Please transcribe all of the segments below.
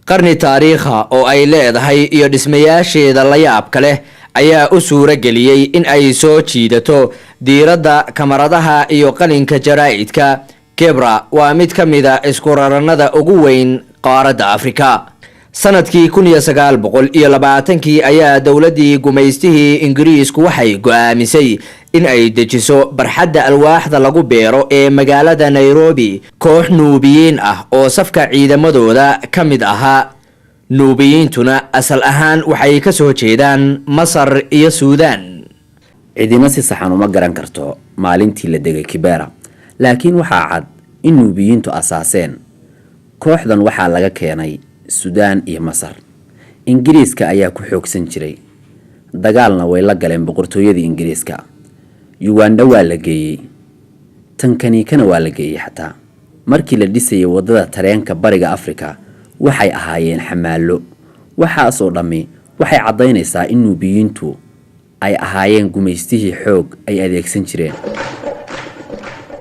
Qarni taariikha oo ay leedahay iyo dhismayaasheeda la yaabka leh ayaa u suuro geliyey in ay soo jiidato diiradda kamaradaha iyo qalinka jaraa'idka. Kibra waa mid ka mida isku rarannada ugu weyn qaaradda Afrika. Sanadkii 1920-kii ayaa dowladdii gumaystihii Ingiriisku waxay go'aamisay in ay dejiso barxadda alwaaxda lagu beero ee magaalada Nairobi koox Nuubiyiin ah oo safka ciidamadooda ka mid ahaa. Nuubiyiintuna asal ahaan waxay ka soo jeedaan Masar iyo Suudaan. Cidina si saxan uma garan karto maalintii la degay Kibera, laakiin waxaa cad in Nuubiyiintu asaaseen. Kooxdan waxaa laga keenay Suudaan iyo Masar. Ingiriiska ayaa ku xoogsan jiray, dagaalna way la galeen boqortooyadii Ingiriiska. Yugandha waa la geeyey, Tankanikana waa la geeyey. Xataa markii la dhisayay waddada tareenka Bariga Afrika waxay ahaayeen xamaallo. Waxaasoo dhammi waxay caddaynaysaa in Nuubiyiintu ay ahaayeen gumaystihii xoog ay adeegsan jireen.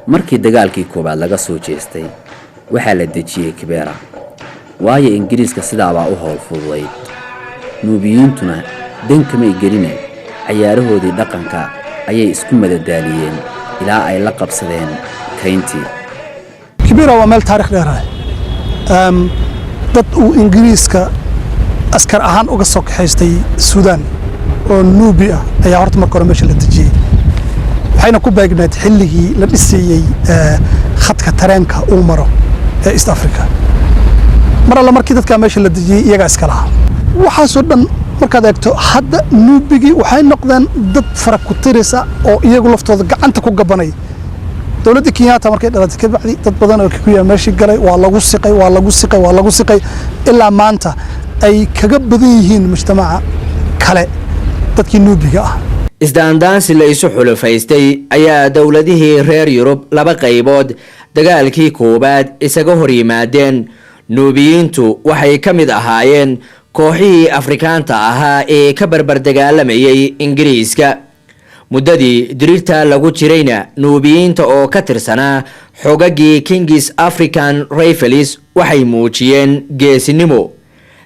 Markii dagaalkii koowaad laga soo jeestay, waxaa la dejiyey Kibera, waayo Ingiriiska sidaabaa u howl fududayd. Nuubiyiintuna dan kamay geline, cayaarahoodii dhaqanka ayay isku madadaaliyeen ilaa ay la qabsadeen kayntii. Kibera waa meel taarikh dheer ah. Dad uu Ingiriiska askar ahaan uga soo kaxaystay Suudaan oo Nuubi ah ayaa horta marka hore meesha la dejiyey, waxayna ku beegneed xilligii la dhisayey khadka tareenka uu maro ee East Africa. Mar alla markii dadkaa meesha la dejiyey, iyagaa iska lahaa waxaasoo dhan. Markaad eegto hadda, Nuubigii waxay noqdeen dad fara ku tirisa oo iyagu laftooda gacanta ku gabanay. Dowladda Kenyatta markay dhalatay ka bacdi, dad badan oo Kikuya meeshii galay, waa lagu siqay, waa lagu siqay, waa lagu siqay, ilaa maanta ay kaga badan yihiin mujtamaca kale dadkii Nuubiga ah. Isdaandaansi la isu xulufaystay ayaa dowladihii reer Yurub laba qaybood dagaalkii koowaad isaga hor yimaadeen. Nuubiyiintu waxay ka mid ahaayeen kooxihii Afrikaanta ahaa ee ka barbar dagaalamayay Ingiriiska. Muddadii diriirta lagu jirayna, Nuubiyiinta oo ka tirsanaa xogagii King's African Rifles waxay muujiyeen geesinimo.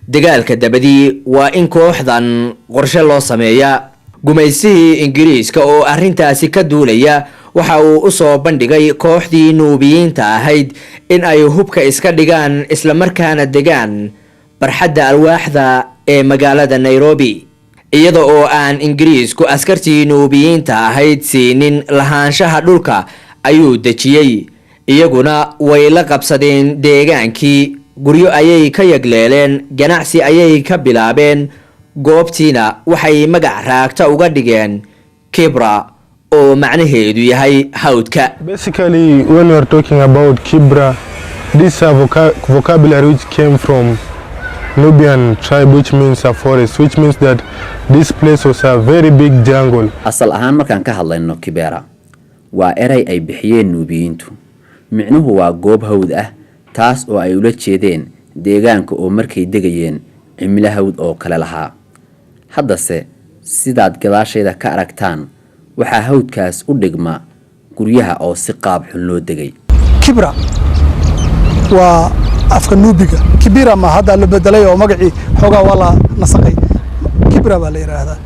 Dagaalka dabadii waa in kooxdan qorshe loo sameeyaa. Gumaysihii Ingiriiska oo arrintaasi ka duulaya waxa uu u soo bandhigay kooxdii Nuubiyiinta ahayd in ay hubka iska dhigaan, islamarkaana degaan barxadda alwaaxda ee magaalada Nairobi, iyada oo aan Ingiriisku askartii Nuubiyiinta ahayd siinin lahaanshaha dhulka ayuu dejiyey. Iyaguna way la qabsadeen deegaankii, guryo ayay ka yagleeleen, ganacsi ayay ka bilaabeen, goobtiina waxay magac raagta uga dhigeen Kibra, oo macnaheedu yahay hawdka. Basically, when we are talking about Kibra, this is a vocabulary which came from Nubian tribe, which means a forest, which means that this place was a very big jungle. Asal ahaan markaan ka hadlayno, Kibera waa eray ay bixiyeen Nuubiyiintu. Micnuhu waa goob hawd ah, taas oo ay ula jeedeen deegaanka oo markay degayeen cimilo hawd oo kale lahaa. Haddase sidaad gadaashayda ka aragtaan, waxaa hawdkaas u dhigma guryaha oo si qaab xun loo degay. Kibra waa afka Nuubiga. Kibira ma hadda la bedelay oo magacii xoogaa waa la nasaqay, Kibra baa la yidhaahdaa.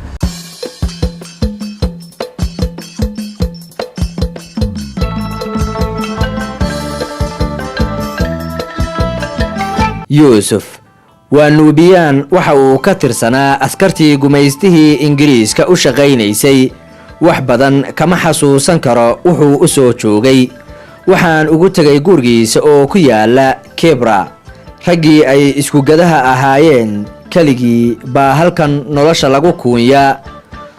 Yuusuf waa Nuubiyaan. Waxa uu ka tirsanaa askartii gumaystihii Ingiriiska u shaqaynaysay. Wax badan kama xasuusan karo wuxuu u soo joogay. Waxaan ugu tegay gurigiisa oo ku yaala Kibra. Raggii ay iskugadaha ahaayeen keligii baa halkan nolosha lagu kuunyaa.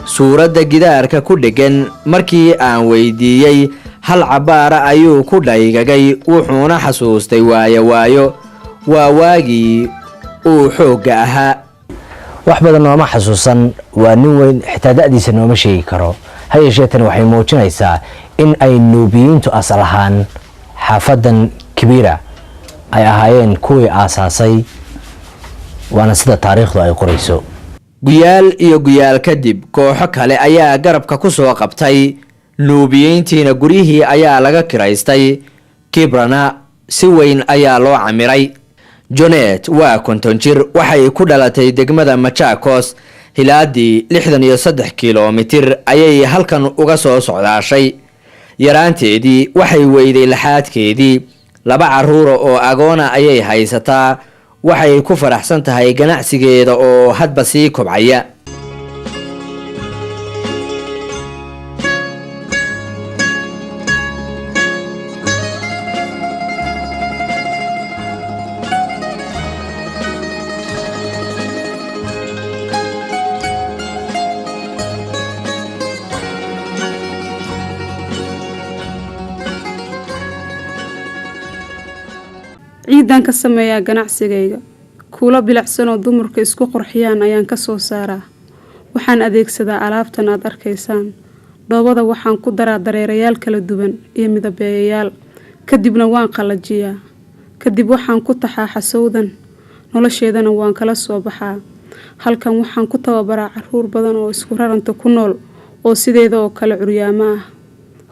Suuradda gidaarka ku dheggan markii aan weydiiyey, hal cabbaara ayuu ku dhaygagay, wuxuuna xasuustay waayo waayo, waa waagii uu xoogga ahaa. Wax badan nooma xasuusan, waa nin weyn, xitaa da'diisa nooma sheegi karo. Ha yeeshee tani waxay muujinaysaa in ay Nuubiyiintu asal ahaan xaafadan Kibira ay ahaayeen kuwii aasaasay, waana sida taariikhdu ay qorayso. Guyaal iyo guyaal kadib, kooxo kale ayaa garabka ku soo qabtay. Nuubiyiintiina guryihii ayaa laga kiraystay, Kibrana si weyn ayaa loo camiray. Jonet waa 50 jir. Waxay ku dhalatay degmada Machakos. Hilaadii 63 kilomitir ayay halkan uga soo socdaashay. Yaraanteedii waxay weyday laxaadkeedii. Laba caruura oo agoona ayay haysataa. Waxay ku faraxsan tahay ganacsigeeda oo hadba sii kobcaya. Ciidan ka sameeyaa ganacsigayga. Kuulo bilicsan oo dumarka isku qurxiyaan ayaan ka soo saaraa. Waxaan adeegsadaa alaabtan aad arkaysaan. Dhoobada waxaan ku daraa dareerayaal kala duwan iyo midabeeyayaal, kadibna waan qallajiyaa. Kadib waxaan ku taxaa xasowdan, nolosheedana waan kala soo baxaa. Halkan waxaan ku tababaraa caruur badan oo isku raranta ku nool oo sideeda oo kale curyaamo ah.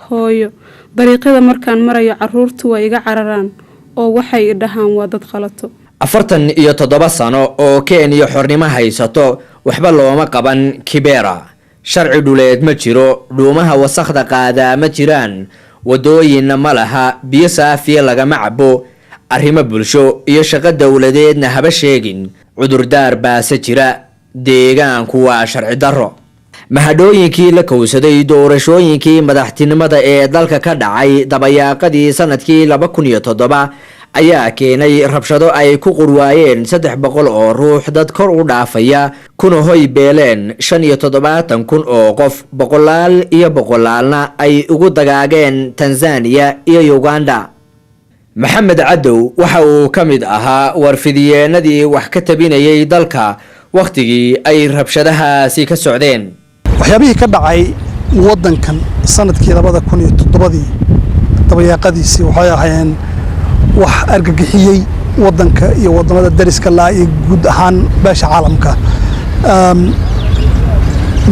Hooyo, dariiqyada markaan marayo caruurtu way iga cararaan oo waxay i dhahaan waa dad qalato. 47 sano oo Kenya xornimo haysato, waxba looma qaban Kibera. Sharci dhuleed ma jiro, dhuumaha wasakhda qaadaa ma jiraan, wadooyinna ma laha, biyo saafiya lagama cabo, arrimo bulsho iyo shaqo dowladeedna haba sheegin. Cudurdaar baase jira: deegaanku waa sharci darro. Mahadhooyinkii la kowsaday doorashooyinkii madaxtinimada ee dalka ka dhacay dabayaaqadii sanadkii 2007 ayaa keenay rabshado ay ku qurwaayeen 300 oo ruux dad kor u dhaafaya, kuna hoy beeleen 75,000 oo qof, boqolaal iyo boqolaalna ay ugu dagaageen Tanzania iyo Uganda. Maxamed Cadow waxa uu ka mid ahaa warfidiyeenadii wax ka tabinayay dalka wakhtigii ay rabshadahaasi ka socdeen. Waxyaabihii ka dhacay waddankan sanadkii 2007-dii dabayaaqadiisii waxay ahaayeen wax argagixiyey waddanka iyo waddamada dariska laa iyo guud ahaan beesha caalamka.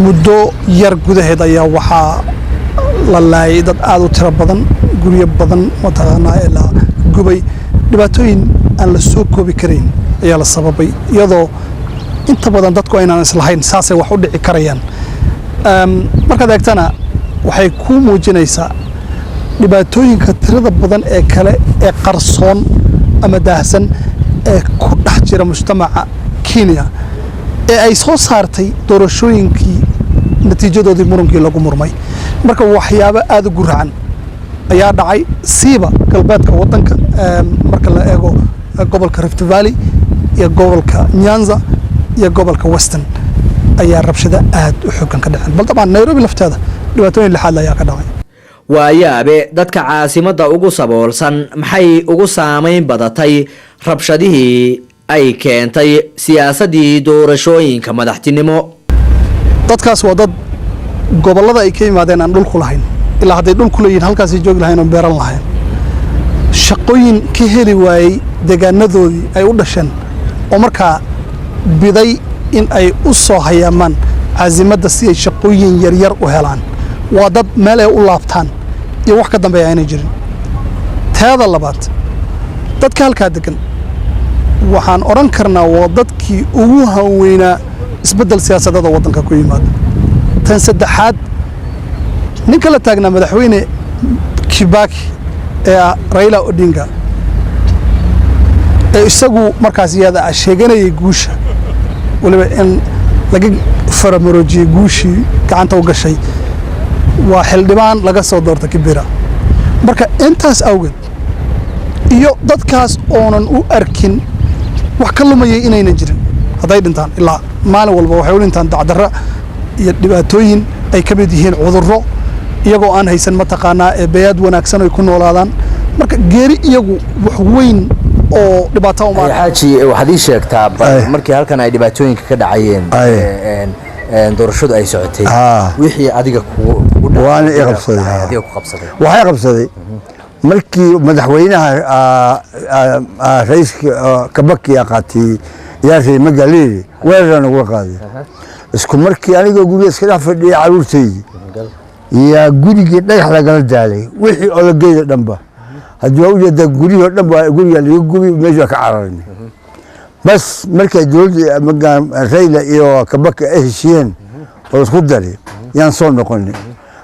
Muddo yar gudaheed ayaa waxaa la laayay dad aad u tiro badan, guryo badan mataqaanaa ee la gubay, dhibaatooyin aan la soo koobi karayn ayaa la sababay, iyadoo inta badan dadku aynaan islahayn saasay wax u dhici karayaan. Markaad eegtana waxay kuu muujinaysaa dhibaatooyinka tirada badan ee kale ee qarsoon ama daahsan ee ku dhex jira mujtamaca Kenya ee ay soo saartay doorashooyinkii natiijadoodii murunkii lagu murmay. Marka waxyaabo aad u guracan ayaa dhacay, siiba galbeedka waddanka, marka la eego gobolka Rift Valley iyo gobolka Nyanza iyo gobolka Western ayaa rabshado aad u xooggan ka dhaceen. Bal dabcan Nairobi lafteeda dhibaatooyin lixaad ayaa ka dhacay. Waayaabe, dadka caasimadda ugu saboolsan maxay ugu saamayn badatay rabshadihii ay keentay siyaasaddii doorashooyinka madaxtinimo? Dadkaas waa dad gobollada ay ka yimaadeen aan dhulku lahayn. Ilaa hadday dhulku leeyihin halkaasay joogi lahayn oo beeran lahayn. Shaqooyin ka heli waayey deegaanadoodii ay u dhasheen oo markaa biday in ay u soo hayaamaan caasimadda si ay shaqooyin yaryar u helaan. Waa dad meel ay u laabtaan iyo wax ka dambeeya aynay jirin. Teeda labaad, dadka halkaa degan waxaan odhan karnaa waa dadkii ugu hanweynaa isbeddel siyaasadeeda waddanka ku yimaada. Tan saddexaad, ninka la taagnaa madaxweyne Kibaki ee ah Raila Odinga ee isagu markaas iyada ah sheeganayay guusha, weliba in laga faramaroojiyey guushii gacanta u gashay, waa xildhibaan laga soo doorta Kibera. Marka intaas awgeed iyo dadkaas oonan u arkin wax ka lumayay inaynan jirin hadday dhintaan, ilaa maalin walba waxay u dhintaan dacdarra iyo dhibaatooyin ay ka mid yihiin cudurro, iyagoo aan haysan mataqaanaa ee bayaad wanaagsan ay ku noolaadaan. Marka geeri iyagu wax weyn oo dhibaato uma Xaaji, waxaad ii sheegtaa markii halkan ay dhibaatooyinka ka dhacayeen, doorashadu ay socotay, wixii adiga kugu Waana i qabsaday. Adiga ku qabsaday? Waxay qabsaday markii madaxweynaha raiiska Kabaki qaatay yaa reer magaalada weerar nagula qaaday. Isku markii anigoo guriga iska dhex fadhiyay caruurtaydii yaa gurigii dhagax lagala daalay, wixii odageyda dhanba haddii waa ujeedaa guryihii oo dhan baa guriga laga gubi, meesha waa ka cararnay. Bas markay dowladda magaan Raila iyo Kibaki ay heshiiyeen oo isku daray yaan soo noqonay.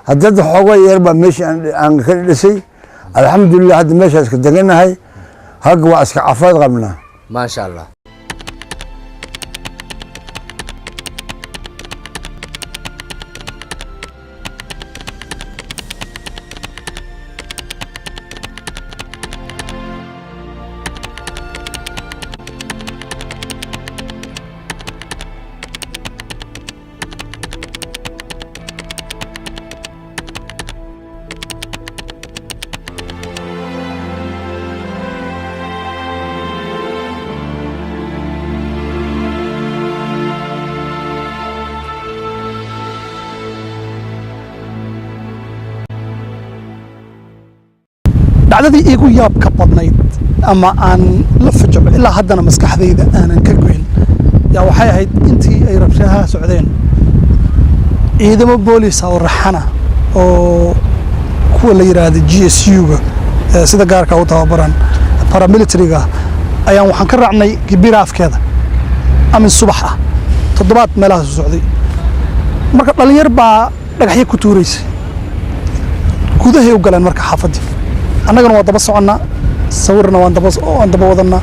Hadda xoogaa yar baa meesha aan ka dhisay, alxamdulilah. Hadda meesha iska deganahay, hagga waa iska cafaad qabnaa. Maasha Allah. Dhacdadii iigu yaabka badnayd ama aan la fajaco ilaa haddana maskaxdayda aanan ka goyn yaa waxay ahayd intii ay rabshadaha socdeen, ciidamo boolisa oo raxana oo kuwa la yidhaahda GSU-ga, sida gaarka u tababaran, paramilitary-ga, ayaan waxaan ka raacnay Kibera afkeeda amin subax ah, toddobaad meelahaas u socday. Marka dhalinyar baa dhagaxyo ku tuuraysay, gudahay u galeen. Marka xaafaddii annagana waa daba soconnaa, sawirna waan daba wadannaa,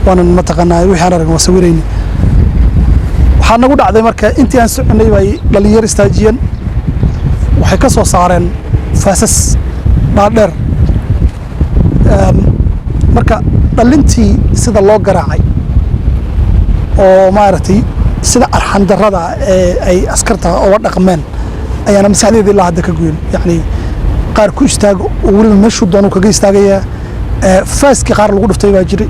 waanan mataqaanaa wixii aan aragna waa sawirayna. Waxaa nagu dhacday marka intii aan soconnay bay dhalinyar istaajiyeen, waxay ka soo saareen faasas dhaadheer. Marka dhalintii sida loo garaacay oo maaragtay sida arxandarrada ee ay askarta uga dhaqmeen ayaana maskaxdeeda ilaa hadda ka goyn. Yacni qaar ku istaago oo weliba meeshuu doonuu kaga istaagayaa, faaskii qaar lagu dhuftay baa jiray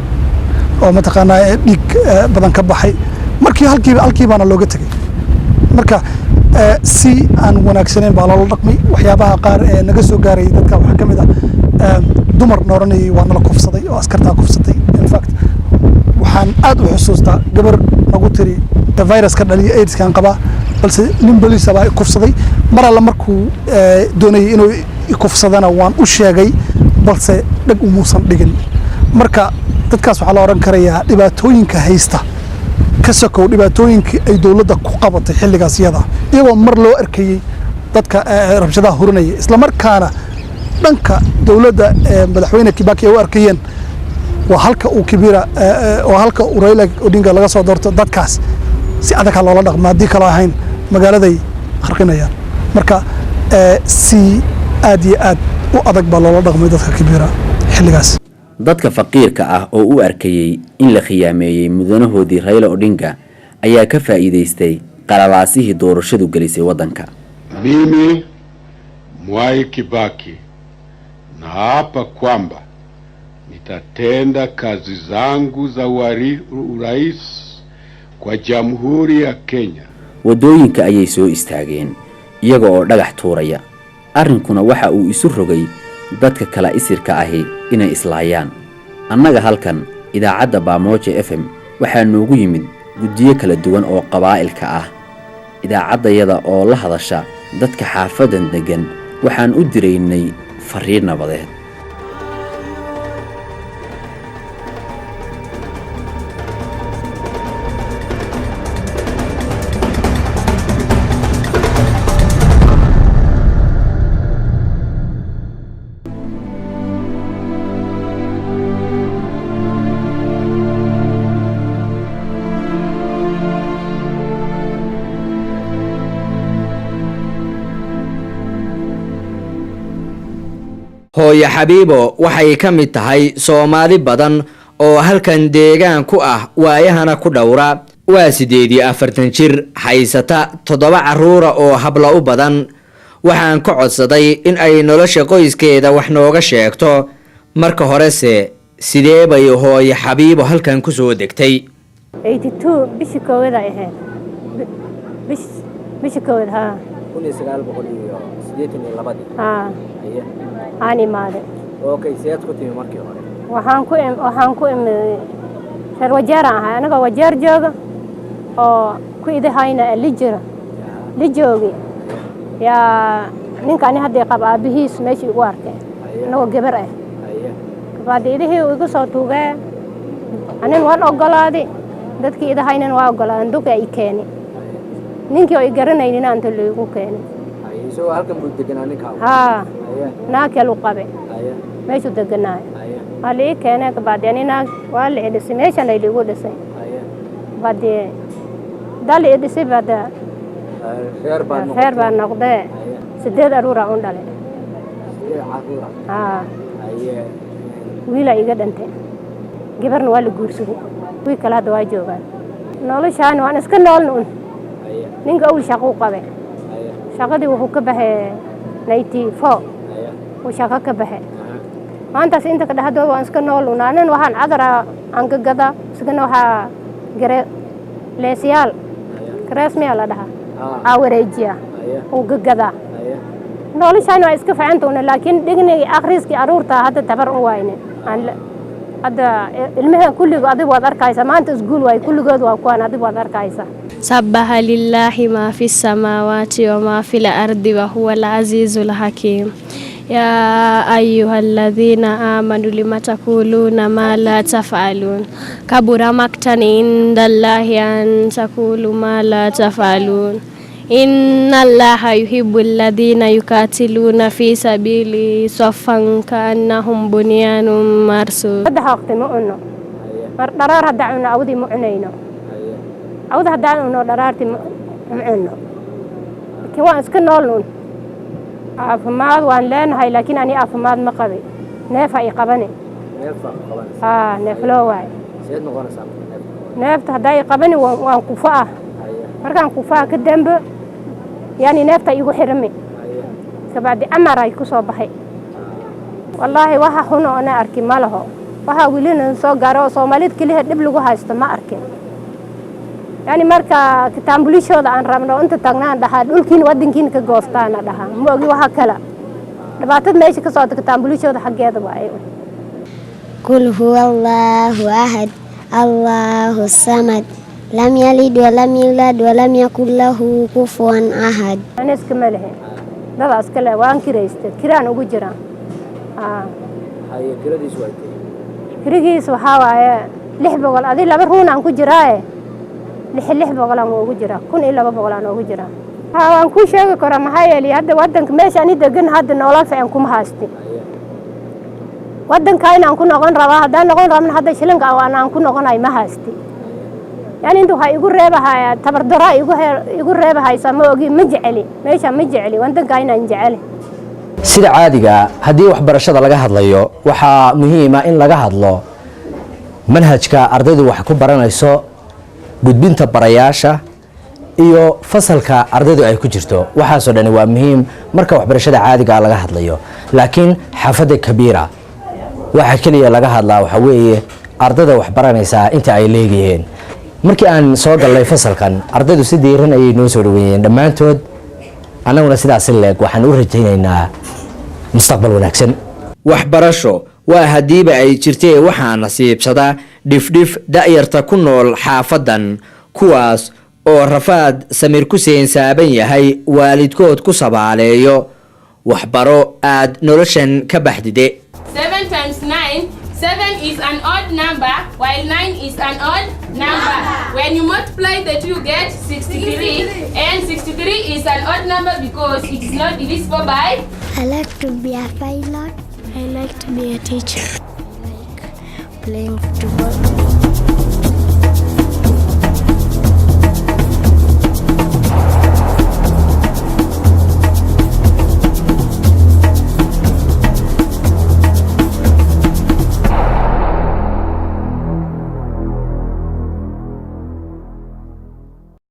oo mataqaanaa dhiig badan ka baxay. Markii halkiiba halkii baana looga tegay. Marka si aan wanaagsanayn baa loola dhaqmay. Waxyaabaha qaar ee naga soo gaaray dadka waxaa ka mid ah dumar na oranayay waa nala kufsaday oo askartaa kufsatay. In fact, waxaan aad u xusuustaa gabar nagu tiri viruska dhaliya AIDS-kan qabaa, balse nin boliisa baa i kufsaday. Mar alle markuu doonayay inuu i kufsadana waan u sheegay, balse dheg umuusan dhigin. Marka dadkaas waxaa la odhan karayaa dhibaatooyinka haysta ka sokow dhibaatooyinkii ay dowladda ku qabatay xilligaas iyada, iyagoo mar loo arkayey dadka rabshadaha hurinaya, islamarkaana dhanka dowladda madaxweyne Kibaki ay u arkayeen waa halka uu Kibera waa halka uu Raila Odinga laga soo doorto, dadkaas si adag ha loola dhaqmo, haddii kaloo ahayn magaaladay kharqinayaan. Marka si aad iyo aad u adag baa loola dhaqmay dadka Kibera xilligaas. Dadka faqiirka ah oo u arkayey in la khiyaameeyey mudanahoodii Raila Odinga ayaa ka faa'iidaystay qalalaasihii doorashadu gelisay waddanka. Mimi Mwai Kibaki naapa kwamba nitatenda kazi zangu za urais kwa Jamhuri ya Kenya. Waddooyinka ayay soo istaageen iyaga oo dhagax tuuraya. Arrinkuna waxa uu isu rogay dadka kala isirka ahi inay islaayaan. Annaga halkan idaacadda Pamoja FM waxaa noogu yimid guddiyo kala duwan oo qabaa'ilka ah. Idaacaddayada oo la hadasha dadka xaafaddan deggan waxaan u diraynay farriin nabadeed. Hooyo Xabiibo waxay ka mid tahay Soomaali badan oo halkan deegaan ku ah, waayahana ku dhowra. Waa 48 jir haysata toddoba carruura oo habla u badan. Waxaan ka codsaday in ay nolosha qoyskeeda wax nooga sheegto. Marka horese, sidee bay hooyo Xabiibo halkan ku soo degtay? 82 bishii koowaad ay ahayd. Bishii koowaad, haa. 1982-dii? Haa, aan imaaday. Okay, sideed ku timi markii hore? Waxaan ku imid reer Wajeeraan ahay, anagoo Wajeer jooga oo ku idahayna li jira li joogi yaa ninka ani hadda qaba aabihiis meeshii igu arkay anagoo gabar ah. Kabacdi idihii uu igu soo tuugee, anin waan ogolaaday. Dadkii idahaynan waa ogolaadeen. Duqa i keeni, ninkii oo i garanaynin anta laigu keenay. Isagoo halkan buu deganaa ninkaa? Haa, naag kalu qabe, meeshuu deganaayo waa la ii keenay. Kabacdi ani naag waa la i dhisay, meeshan ay liigu dhisay. Badi daa la i dhisay bada. Reer baad? Reer baa noqdee, 8 aruura un dhalay. 8 caruura? Haa. Wiilaa iga dhintay, gabarna waa la guursaday, wiil kale hadda waa joogaan. Noloshaan waan iska noolna un. Ninka awl shaquu qabe, shaqadii wuxuu ka baxay 94 uu shaqo ka baxay. Maantaas inta ka dhexdooda waan iska nool un. Anan waxaan cadara aan ka gadaa, isagana waxaa gare leesyaal kareesmiyaa la dhahaa, aa wareejiya uu ka gadaa. Noloshaan waa iska ficanta una, laakiin dhignigi akhriiskii aruurta hadda tabar u wayne. Hadda ilmaha kulligood adig waad arkaysaa, maanta isguul waay, kulligood waa kuwaan, adig waad arkaysaa. سبح لله ما في السماوات وما في الأرض وهو العزيز الحكيم. يا أيها الذين آمنوا لم تقولون ما لا تفعلون؟ كبر مقتا عند الله أن تقولوا ما لا تفعلون. إن الله يحب الذين يقاتلون في سبيله صفا كأنهم بنيان مرصوص. Saddex waqti ma cuno. Mar dharaar haddaan cuno, awdii ma cunayno. Awda haddaan cuno, dharaartii ma cunno. Laakiin waan iska nool un. Caafimaad waan leenahay, laakiin ani caafimaad ma qabi, neefa i qabani. Haa, neefloo waay. Neefta haddaa i qabani waan kufa ah. Markaan kufaa ka dambe, yani neefta igu xirmi, kabacdi amar ay ku soo baxay. Wallaahi waxa xun oo ana arkin ma laho. Waxa welina soo gaaro oo Soomaalid keliya dhib lagu haysto ma arkin. Yani marka kitaambulishooda aan rabno, inta tagnaan dhahaa dhulkiin wadankiin ka goostaana dhahaa. Ma ogi waxa kale dhibaatada meesha ka socota, kitaambulishooda xaggeeda waaye. قل هو الله أحد، الله الصمد، لم يلد ولم يولد ولم يكن له كفوا أحد. Ani iskama lehe, dada iska le, waan kiraysta, kiraan ugu jiraa. Kirigiis waxaa waaye 600. Adi laba ruun aan ku jiraaye, 600 aan ugu jiraa, 1200 aan ugu jiraa. Ha, waan kuu sheegi karaa, maxaa yeelay hadda wadanka meesha ani degan hadda nolol fiican kuma haysti. Wadanka inaan ku noqon rabaa, haddaan noqon rabna hadda shilinka aan ku noqonayo ma haysti. Yani inta waxaa igu reebahaya tabardaro igu reebahaysa. Ma ogi, ma jeceli meesha, ma jeceli wadanka inaan jeceli. Sida caadiga, haddii waxbarashada laga hadlayo, waxaa muhiima in laga hadlo manhajka ardaydu wax ku baranayso, gudbinta barayaasha iyo fasalka ardaydu ay ku jirto. Waxaasoo dhani waa muhiim marka waxbarashada caadiga laga hadlayo. Laakiin xaafadda Kabiira waxa keliya laga hadlaa waxaa weeye ardayda wax baranaysaa inta ay leegyihiin. Markii aan soo gallay fasalkan, ardaydu si diiran ayay noo soo dhaweeyeen dhammaantood. Annaguna sidaasi leeg waxaan u rajaynaynaa mustaqbal wanaagsan. Waxbarasho waa haddiiba ay jirtee, waxaa nasiibsada dhifdhif da'yarta ku nool xaafadan, kuwaas oo rafaad samir ku seensaaban yahay waalidkood ku sabaaleeyo waxbaro aad noloshan ka baxdide. 7 times 9, 7 is an odd number, while 9 is an odd number. When you multiply the two, you get 63. And 63 is an odd number because it is not divisible by I like to be a pilot. I like to be a teacher. I like playing football.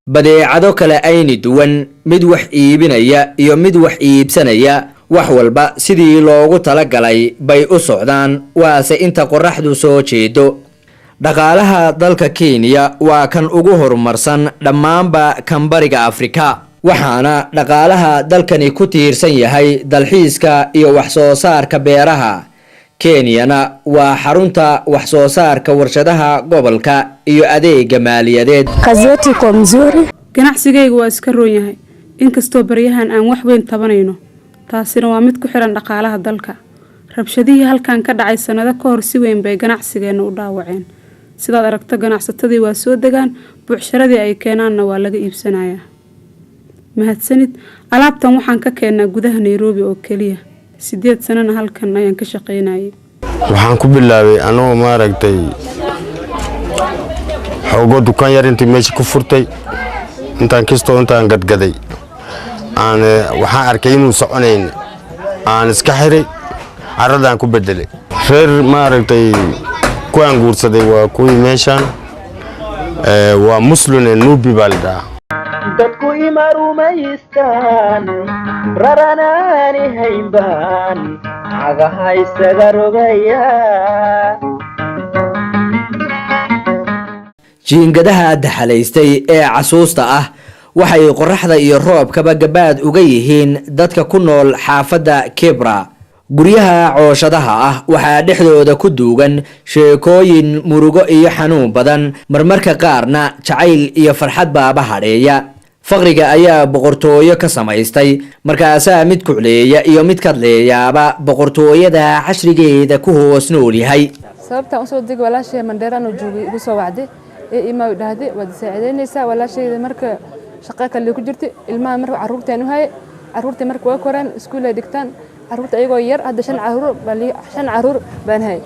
Badeecado kale ayni duwan, mid wax iibinaya iyo mid wax iibsanaya, wax walba sidii loogu talagalay bay u socdaan, waase inta qorraxdu soo jeedo. Dhaqaalaha dalka Kenya waa kan ugu horumarsan dhammaanba kan bariga Afrika, waxaana dhaqaalaha dalkani ku tiirsan yahay dalxiiska iyo wax soo saarka beeraha. Kenyana waa xarunta wax soo saarka warshadaha gobolka iyo adeega maaliyadeed. Kazi yetu iko mzuri. Ganacsigaygu waa iska roon yahay, inkastoo baryahan aan wax weyn tabanayno. Taasina waa mid ku xiran dhaqaalaha dalka. Rabshadihii halkan ka dhacay sannado ka hor si weyn bay ganacsigeenna u dhaawaceen. Sidaad aragto, ganacsatadii waa soo degaan, buucsharadii ay keenaanna waa laga iibsanayaa. Mahadsanid. Alaabtan waxaan ka keennaa gudaha Nairobi oo keliya. 8 sanana halkan ayaan ka shaqaynayay. Waxaan ku bilaabay anagoo, maaragtay, xoogo dukaan yar intii meesha ku furtay, intaan kistoo intaan gadgaday aan waxaan arkay inuu soconayn, aan iska xiray, carradaan ku bedelay. Reer, maaragtay, kuwaan guursaday waa kuwii meeshaan, waa Muslune, Nubi baa la dhahaa. Dadku ima rumaystaan, raranaani haynbaan cagaha isaga rogaya. Jiingadaha daxalaystay ee casuusta ah waxay qoraxda iyo roobkaba gabaad uga yihiin dadka ku nool xaafadda Kibra. Guryaha cooshadaha ah waxaa dhexdooda ku duugan sheekooyin murugo iyo xanuun badan, marmarka qaarna jacayl iyo farxad baaba hadheeya. Faqriga ayaa boqortooyo ka samaystay, markaasaa mid kucleeya iyo mid kadleeyaaba boqortooyada xashrigeeda ku hoos nool yahay. Sababtaan usoo degay, walaashay Mandheeraan oo joogay igu soo wacday ee imaa dhahday waad saacidaynaysaa walaashayda. Marka shaqo kale ku jirtay, ilmaha marka carruurtaan u hayay. Carruurtii marka waa koraan, iskuul ay dhigtaan. Carruurta ayagoo yar, hadda shan carruur baa, shan carruur baan hayay,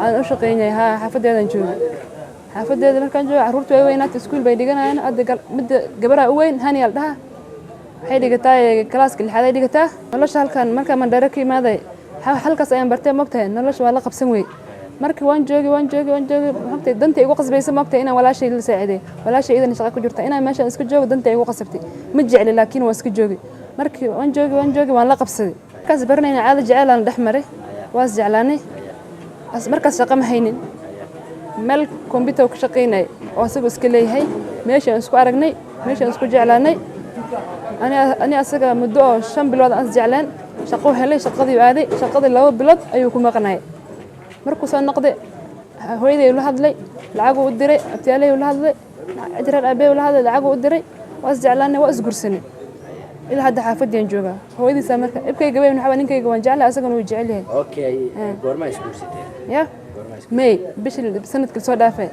aan u shaqaynayay. Haa, xaafadeedan joogay. Xaafadeeda markaan joogo, carruurtu way weynaatay, iskuul bay dhiganayaan hadda. Midda gabaraa u weyn, Hani al dhaha, waxay dhigataa kalaaska lixaad ay dhigataa. Nolosha halkan markaan Mandheero ka imaaday, halkaas ayaan bartay, mogtahay. Nolosha waa la qabsan wey. Markii waan joogay, waan joogay, waan joogay, mogtahay, danta igu qasbaysa, mogtahay, inaan walaashay la saaciday. Walaashay idan shaqa ku jirta, inaan meeshaan iska joogo danta igu qasabtay. Ma jecli, laakiin waa iska joogay. Markii waan joogay, waan joogay, waan la qabsaday. Markaas baranayna, caada jecel aan dhex maray, waa is jeclaanay. Markaas shaqa ma haynin, meel computer ka shaqaynay oo asagoo iska leeyahay. Meeshaan isku aragnay, meeshaan isku jeclaanay. Ani asaga muddo oo 5 bilood aan is jeclaan. Shaqo helay, shaqadii aaday. Shaqadii 2 bilood ayuu ku maqnay. Markuu soo noqday, hooyaday ula hadlay, lacaguu u diray. Abtiyaalay ula hadlay, cidireer aabey ula hadlay, lacaguu u diray. Waa is jeclaanay, waa isgursanay. Ilaa hadda xaafadiyaan joogaa. Hooyadiisa marka ibkayga weyn waxaa, ninkayga waan jeclahay, asagana wuu jecel yahay. Okay, goorma isguursateen? Ya, May bishii sanadkii soo dhaafay.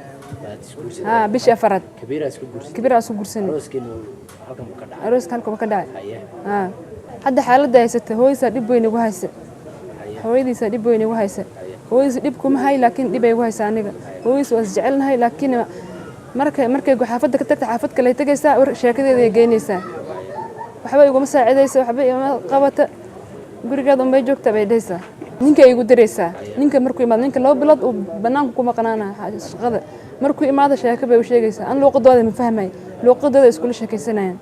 Ha, bishii afaraad. Kabiira isku guursateen? Kabiira isku guursanay. Arooskiinu halkan buu ka dhacay? Arooska halkan buu ka dhacay. Ha, hadda xaaladda haysata, hooyadiisa dhib weyn igu haysa. Hooyadiisa dhib weyn igu haysa. Hooyadiisa dhib kuma hay, laakiin dhib ay igu haysa aniga. Hooyadiisa waa isjecelnahay, laakiin markay xaafadda ka tagta, xaafad kale ay tegaysaa, sheekadeeda ay geynaysaa. Waxba iguma saacidaysa, waxba igama qabata, gurigeeda unbay joogtaa bay dhahaysaa. Ninka ay igu diraysaa. Ninka markuu imaado, ninka 2 bilood uu banaanka ku maqnaana shaqada. Markuu imaado, sheeko bay u sheegaysaa. An luuqadooda ma fahmay, luuqadooda iskula sheekaysanayaan,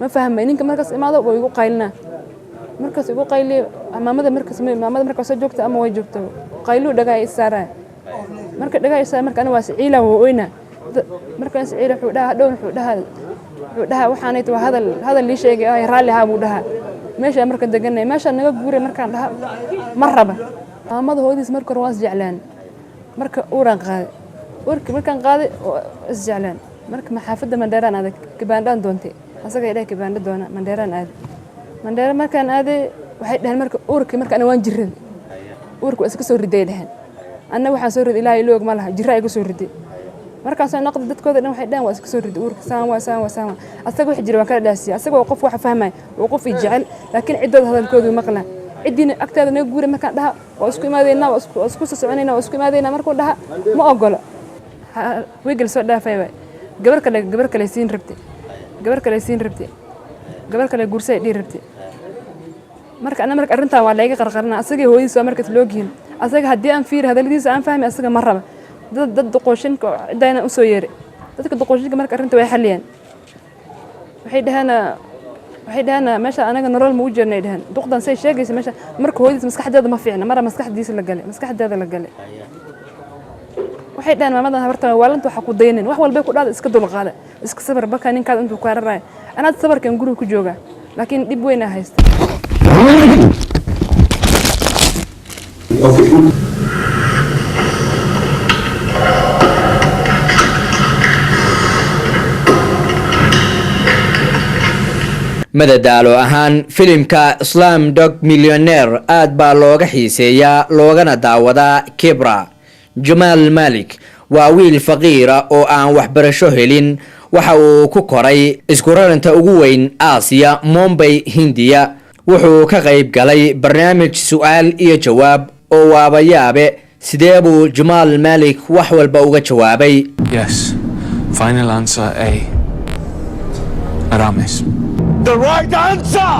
ma fahmay. Ninka markaas imaado waa igu qaylinaa. Markaas igu qayliyo, maamada markaas, maamada markaas soo joogta ama way joogta, qayluu dhagaa i saaraya. Marka dhagaa i saara, marka ani waa siciila, waa oyna. Markaan siciila, wuxuu dhahaa hadhow, wuxuu dhahaa waxaanayt waa hadal hadal lii sheegay, ay raalli ahaa buu dhahaa. Meeshaan marka deganay, meeshaan naga guuray markaan dhaha, ma raba. Maamada hooyadiis marka hore waan isjeclaan. Marka uuraan qaaday, uurkii markaan qaaday oo isjeclaan. Marka maxaafadda Mandheeraan aaday, kibaandhaan doontay. Asaga idhahay kibaandho doona. Mandheeraan aaday. Mandheera markaan aaday, waxay dhaheen marka uurkii marka ana waan jiraday, uurka waa iska soo riday dhaheen. Anna waxaan soo riday Ilaahay iloog ma laha, jira iga soo riday. Markaasoo noqday, dadkooda dhan waxay dhaheen waa iska soo riday uurka, saan waa, saan waa, saan waa. Asaga wixii jira waan kala dhaasiya. Asaga waa qof waxa fahmaya, waa qof i jecel, laakiin ciddooda hadalkoodu maqlaa. Ciddiina agtaada naga guuray markaan dhaha, waa isku imaadeynaa, waa isku soo soconaynaa, waa isku imaadeynaa markuu dhaha, ma ogolo. Wiigel soo dhaafay waay, gabar kale siin rabtay, gabar kale siin rabtay, gabar kale guursay dhihi rabtay. Marka ana marka arrintan waa layga qarqarina. Asagii hooyadiis waa markaas loogyihiin. Asaga haddii aan fiiri hadaladiisa aan fahmi, asaga ma raba. Dad duqooshinka ciddayna usoo yeeray. Dadka duqooshinka marka arrinta way xalliyeen. Waxay dhaheen meesha anaga nolol ma u jeednay, dhaheen duqdan say sheegaysa meesha. Marka hooyadiis maskaxdeeda ma fiicna, mara maskaxdiisa la galay, maskaxdeeda la galay. Waxay dhaheen maamadan habartan waalanta, waxa ku daynin, wax walbay ku dhahda iska dulqaada, iska sabar baka ninkaada intuu ku hararaya. Anaad sabarkan guriga ku joogaa, laakiin dhib weyn aa haysta. Madadaalo ahaan, filimka Slumdog Millionaire aad baa looga xiiseeyaa, loogana daawadaa Kibra. Jamaal Malik Waa wiil faqiira oo aan waxbarasho helin. Waxa uu ku koray isku raranta ugu weyn Aasiya, Mombay, Hindiya. Wuxuu ka qayb galay barnaamij su-aal iyo jawaab oo waaba yaabe, sidee buu Jamaal Malik wax walba uga jawaabay? Yes. Final answer A. Aramis. The right answer!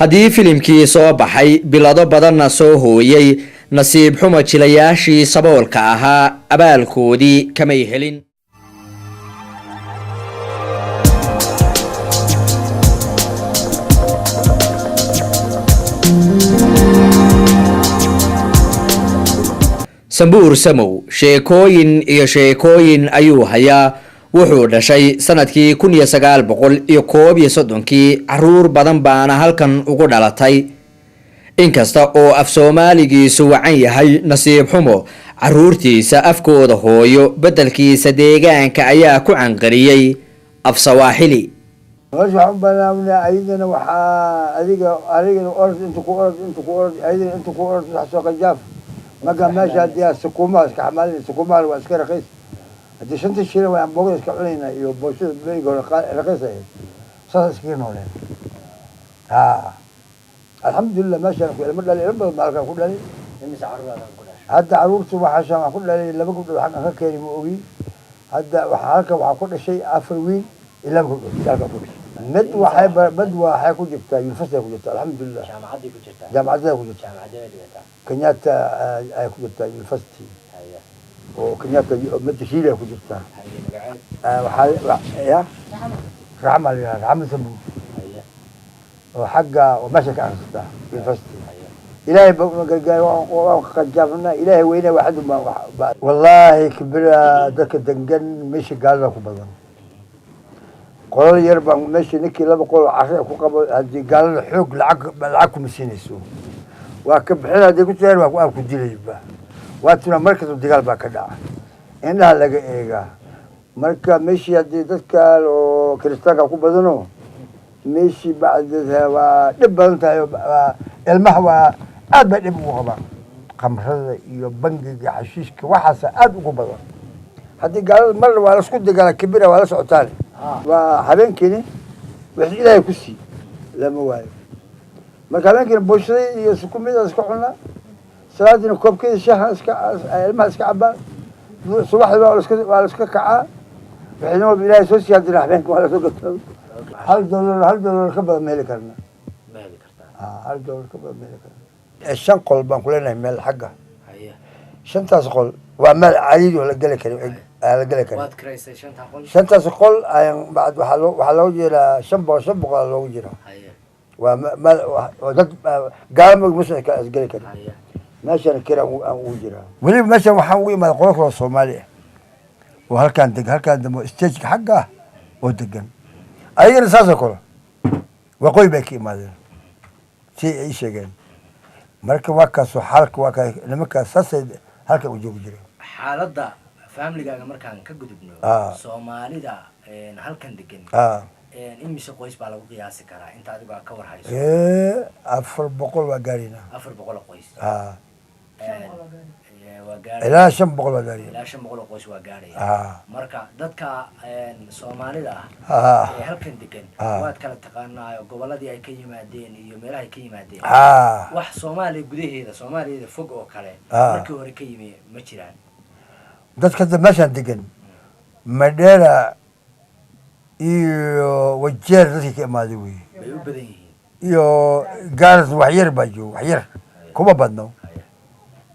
Haddii filimkii soo baxay, bilado badanna soo hooyey, nasiib xumo jilayaashii saboolka ahaa abaalkoodii kamay helin. Sambuur Samow sheekooyin iyo sheekooyin ayuu hayaa. Wuxuu dhashay sanadkii 1931-kii. Caruur badan baana halkan ugu dhalatay. Inkasta oo af Soomaaligiisu wacan yahay, nasiib xumo caruurtiisa afkooda hooyo beddelkiisa deegaanka ayaa ku canqariyey af Sawaaxili. Nolosha waxaan u banaamnaa ayadana, waxaa adiga adigana orod inta ku orod, inta ku orod, ayadana inta ku orod, wax soo qajaaf. Marka meesha haddii aad sukuumaha iska xamaalin, sukuumaha waa iska raqiis. Haddii shanta shilin waa ambogada iska cunaynaa iyo booshada. Beriga hore raqiis ahayd, saas iskaga nooleen. Ha, alxamdulilah, meeshaan ku ilmo dhalay, ilmo badan baa halkan ku dhalay. Hadda caruurta waxaashaan waxaan ku dhalay laba gabdhood xaggan ka keenay, ma ogi. Hadda waxaa halkan waxaa ku dhashay afar wiil iyo laba gabdhood halkan ku dhashay. Mid waxay ku jirtaa university ku jirtaa, alxamdulilah, jaamacadda ku jirtaa Kenyatta ay ku jirtaa university oo Kenyatta. Midda Shiila ku jirtaa waxaa ya Raxma la yidhaha, Raxma Sambuur, oo xagga oo meesha ka akhrisataa university. Ilaahay baa una gargaar, waan qajaafnaa. Ilaahay weyne waxadu baa. Wallaahi, Kibira dadka degan meesha gaalada ku badan, qolal yar baan meesha ninkii laba qol oo carri ku qabo, haddii gaalada xoog lacag kuma siinayso, waa ka bixin. Haddii ku tiraan waa ku dilayba, waa tuna. Markasta dagaal baa ka dhaca, indhaha laga eegaa. Marka meeshii haddii dadkan oo kiristaanka ku badano meeshii bacd waa dhib badan tahay. Ilmaha waa aad bay dhib ugu qabaan, khamrada iyo bangiga, xashiishka, waxaasa aad ugu badan. Haddii gaalada mar waa lasku dagaala Kibira, waa la socotaane, waa habeenkiini wixii Ilaahay ku sii lama waayo. Marka habeenkiina booshaday iyo sukumida iska cunaa, salaadiina koobkeeda shaha iska ilmaha iska cabaan, subaxdii waa la iska kacaa. Wixii walba Ilaahay soo siiya, haddina habeenka waa lasoo gataa. $1, $1 ka badan ma heli karna. $1 ka badan ma heli karna. Shan qol baan ku leenahay meel xagga. Shantaas qol waa meel cariiri oo la geli karin, aan la geli karin. Shantaas qol ayaan bacd waxaa loogu jiraa 500, 500 aa loogu jiraa. Waa meel oo dad gaalo muslimka is geli karin. Meeshaan kira aan ugu jiraa. Weliba meeshan waxaan ugu imaaday qolo kaloo Soomaali ah oo halkaan degan, halkaan dambe stageka xagga ah oo degan. Ayagana saasoo kale waqooyi bay ka imaadeen, si ay ii sheegeen. Marka waa kaasoo xaalka waa ka nimankaas saasay halkan u joogi jireen. Xaaladda faamiligaaga markaan ka gudubno, Soomaalida halkan degan imise qoys baa lagu qiyaasi karaa inta adigu aad ka war hayso? 400 waa gaaraynaa. 400 oo qoys? Waa gaaraya. Ilaa 500 waa gaaraya. Ilaa 500 oo qoys waa gaaraya. Marka dadka Soomaalida ah ee halkan degan waad kala taqaanaayo, gobolladii ay ka yimaadeen iyo meelaha ay ka yimaadeen? Wax Soomaaliya gudaheeda, Soomaaliyada fog oo kale markii hore ka yimi ma jiraan? Dadka hadda meeshaan degan, Madheera iyo Wajeer dadkii ka imaaday wey. Bay u badan yihiin. Iyo Gaaras wax yar baa jooga, wax yar, kuma badno.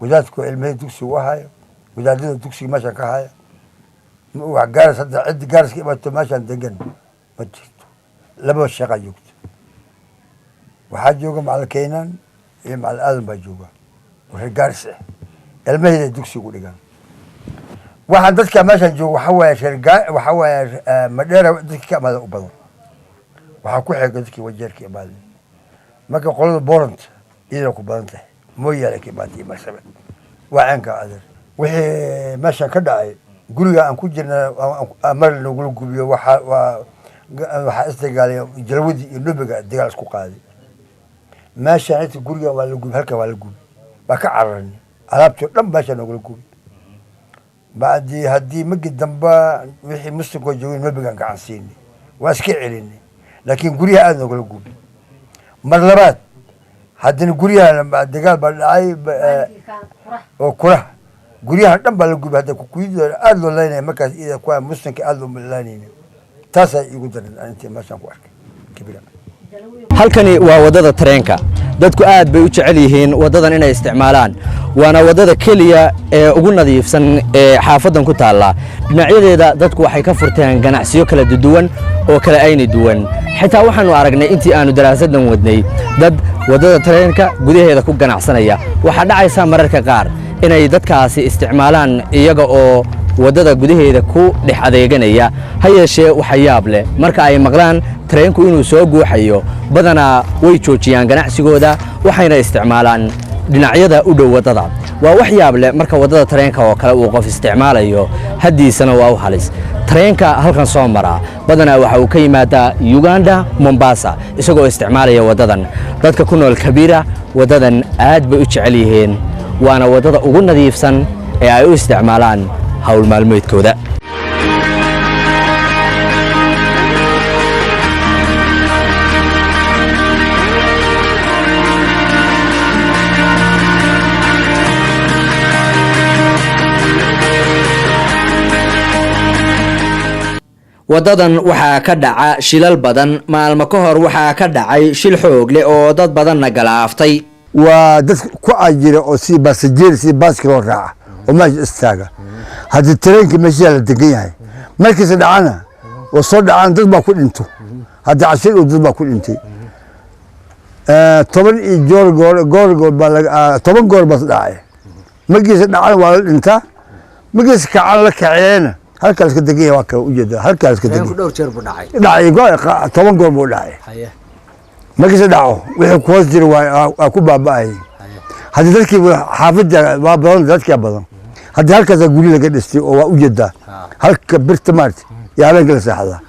Wadaadku ilmahii dugsiga u hayo, wadaadada dugsiga meeshaan ka haya. Wax Gaaras hadda ciddi Gaaras ka imaato meeshaan degan ma jirto. Laba shaqaa joogto, waxaa jooga Macalin Keynan iyo Macalin Aadan baa jooga oo reer Gaaris ah, ilmaheeda dugsiga u dhigaan. Waxaan dadka meeshaan jooga waxaa waaye reer waxaa waaye Madheera dadka ka imaada u badan, waxaa ku xiga dadkii Wajeer ka imaaday. Marka qolada Borant iyada ku badan tahay, Mooyaale ka imaatay iyo Marsabit. Waa ceenka, adeer. Wixii meeshaan ka dhacay, guriga aan ku jirna mar nagula gubiyo, waxa waa Waxaa isdagaalay Jalwadii iyo Nubiga, dagaal isku qaaday. Meeshaan inta guriga waa la gubi, halkan waa la gubi, waa ka cararnay, alaabtii oo dhan meeshaa noogala gubi. Bacdii haddii magi damba wixii muslimkoo joogay Nubigan gacan siinay, waa iska celinay, laakiin guryaha aada noogala gubi. Mar labaad haddana guryaha dagaal baa dhacay oo kuraha guryahan dhan baa la gubay. Hadda kukuyadooda aada loo laynaya markaas ida kuwa muslimka aada loo laynayna. Taasaa iigu daran intii meeshaan ku arkay Kibira. Halkani waa waddada tareenka. Dadku aad bay u jecel yihiin waddadan inay isticmaalaan, waana waddada keliya ee ugu nadiifsan ee xaafaddan ku taalla. Dhinacyadeeda dadku waxay ka furteen ganacsiyo kala duwan oo kala ayni duwan. Xitaa waxaannu aragnay intii aannu daraasaddan wadnay dad waddada tareenka gudaheeda ku ganacsanaya. Waxaa dhacaysa mararka qaar inay dadkaasi isticmaalaan iyaga oo waddada gudaheeda ku dhex adeeganaya. Ha yeeshee waxa yaab leh, marka ay maqlaan tareenku inuu soo guuxayo, badanaa way joojiyaan ganacsigooda, waxayna isticmaalaan dhinacyada u dhow waddada. Waa wax yaab leh marka waddada tareenka oo kale uu qof isticmaalayo, haddiisana waa u halis. Tareenka halkan soo mara badanaa waxa uu ka yimaadaa Uganda, Mombasa, isagoo isticmaalaya waddadan. Dadka ku nool Kabiira waddadan aad bay u jecel yihiin, waana waddada ugu nadiifsan ee ay u isticmaalaan hawl maalmeedkooda. Waddadan waxaa ka dhaca shilal badan. Maalmo ka hor waxaa ka dhacay shil xoog leh oo dad badanna galaaftay. Waa dad ku ajira oo si basajeer si baaski loo raaca oo meesha istaaga. Haddii tareenka meesha la degan yahay markiisa dhacana oo soo dhacaan, dad baa ku dhinto. Hadda cashir dad baa ku dhintay 10 iyo joor goor goor goor baa 10 goor bas dhacay. Markiisa dhacana waa la dhintaa, markiisa kacan la kaceena. Halkaas ka degan yahay waa kala ujeeda, halkaas ka degan. Dhowr jeer buu dhacay. Dhacay 10 goor buu dhacay. Markiisa dhaco wixii ku hoos jira waa ku baaba'ay. Haddii dadkii xaafadda waa badan, dadkaa badan. Haddii halkaasaa guri laga dhistay oo waa ujeedaa halka birta maarta yaa habeenka la seexdaa.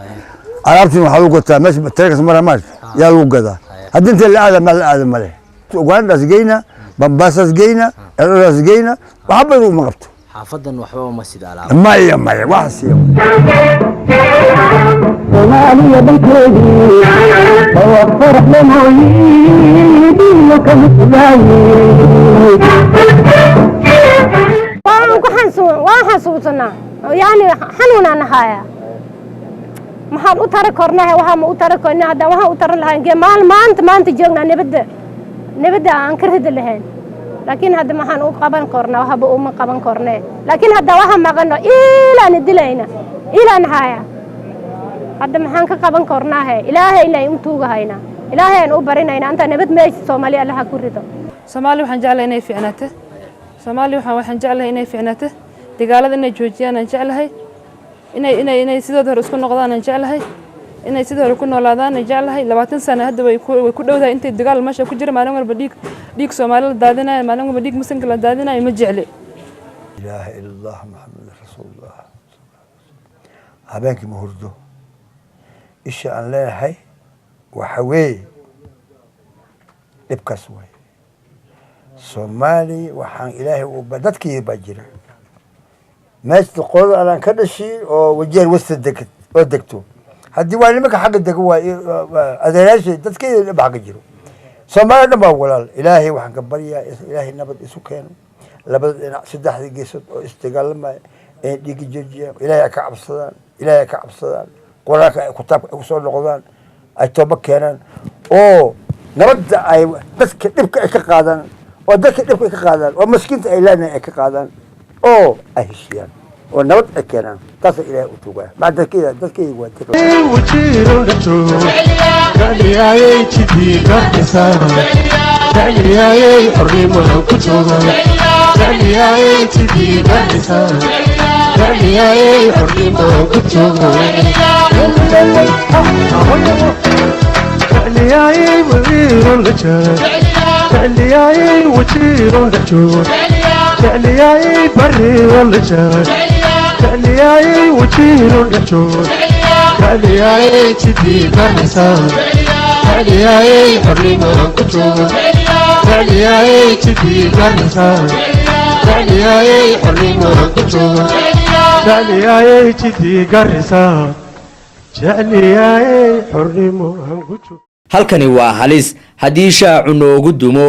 Alaabtiin waxaa lagu gataa meesha tareenkas mara maarta yaa lagu gadaa. Haddii inta la aada meel la aada male, Ugandaas geyna, Bambasaas geyna, Eldoraas geyna, waxa badan uma qabto. Xaafadan waxba uma sida alaab. Maya, maya, wax siiya. Soomaaliya dalkeedii waa farax lamooyidiyo kamidlaaye. Waan ku xansuun, waan xasuusanaa, yani xanuunaan nahaaya. Maxaan u tari kornahay? Waxaa ma u tari korna. Haddaan waxaan u taran lahayn gee maal maanta maanta joognaa, nabadda nabadda aan ka ridi lahayn, laakiin hadda maxaan u qaban kornaa? Waxba uma qaban kornee, laakiin hadda waxa maqano ilaan dilayna, ilaan haya. Hadda maxaan ka qaban kornaahe? Ilaahayna u tuugahaynaa, Ilaahay aan u barinayna anta nabad meesha Soomaaliya Allaha ku rido. Soomaali waxaan jeclahay inay fiicnaato. Soomaali waxaan jeclahay inay fiicnaato, dagaalada inay joojiyaan aan jeclahay, inay sidooda hore isku noqdaan aan jeclahay, inay sidii hore ku noolaadaan aan jeclahay. 20 sano hadda way ku dhowdahay intay dagaal meesha ku jira. Maalin walba dhiig Soomaali la daadinayo, maalin walba dhiig muslimka la daadinayo, ma jecli. Ilaaha ila Allah, Maxamed rasuulullah. Habeenkii ma hurdo. Isha aan leenahay waxa weeye dhibkaas waay. Soomaali waxaan Ilaahay u dadkii baa jira meesha qolada anaan ka dhashay oo Wajeer wasta deged oo degto. Haddii waa nimanka xagga dego, waa adeerayaashay, dadkii dhib xagga jiro. Soomaaliya dhan baa walaal. Ilaahay waxaan ka baryaa Ilaahay nabad isu keeno labada dhinac, saddexda geesood oo isdagaalamaya inay dhiigga joojiyaan, Ilaahay ay ka cabsadaan, Ilaahay ay ka cabsadaan, Qur-aanka ay kutaabka ay kusoo noqdaan, ay tooba keenaan oo nabadda ay dadka dhibka ay ka qaadaan, oo dadka dhibka ay ka qaadaan, oo maskiinta ay leenahay ay ka qaadaan, oo ay heshiiyaan oo nabad ay keenaan. Taasa Ilaahay u tuugaya maa dadkayda, dadkayda waa Jecliyayay wajiiro dhex joogo. Jecliyay jidii garisa, jecliyay xornimo ku jooga. Jecliyay jidii garisa, jecliyay xornimo ku jooga. Jecliyay jidii garisa, jecliyay xornimo ku jooga. Halkani waa halis haddii shaacu noogu dumo.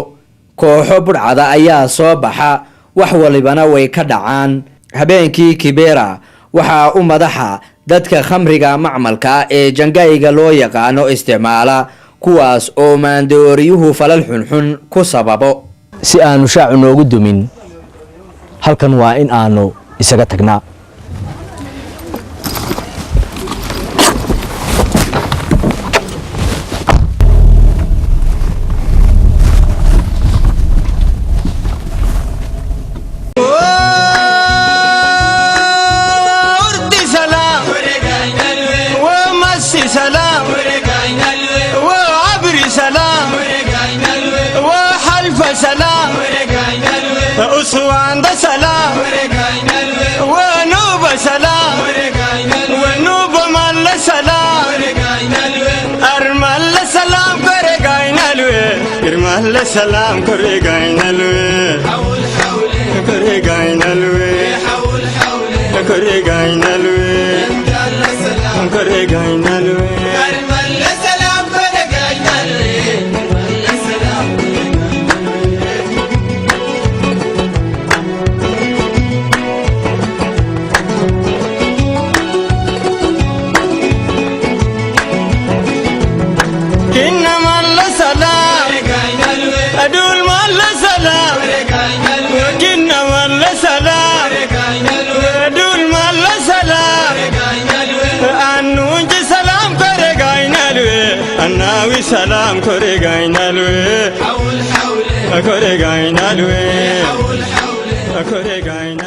Kooxo budhcada ayaa soo baxa, wax walibana way ka dhacaan. Habeenkii Kibera waxaa u madaxa dadka khamriga macmalka ee jangayga loo yaqaano isticmaala, kuwaas oo maandooriyuhu falal xunxun ku sababo. Si aanu shaacu noogu dumin, halkan waa in aanu isaga tagnaa. أردي سلام ومسي سلام وعبري سلام وحلف سلام أسوان سلام ونوب سلام ونوب مال سلام أرمال سلام كرجاينالوي أرمال سلام كرجاينالوي كرجاينالوي كرجاينالوي كرجاينالوي. إنما السلام أدول ما السلام، إنما السلام أدول ما السلام. أنوج سلام كرجاينالوي أناوي سلام كرجاينالوي كرجاينالوي كرجاينالوي.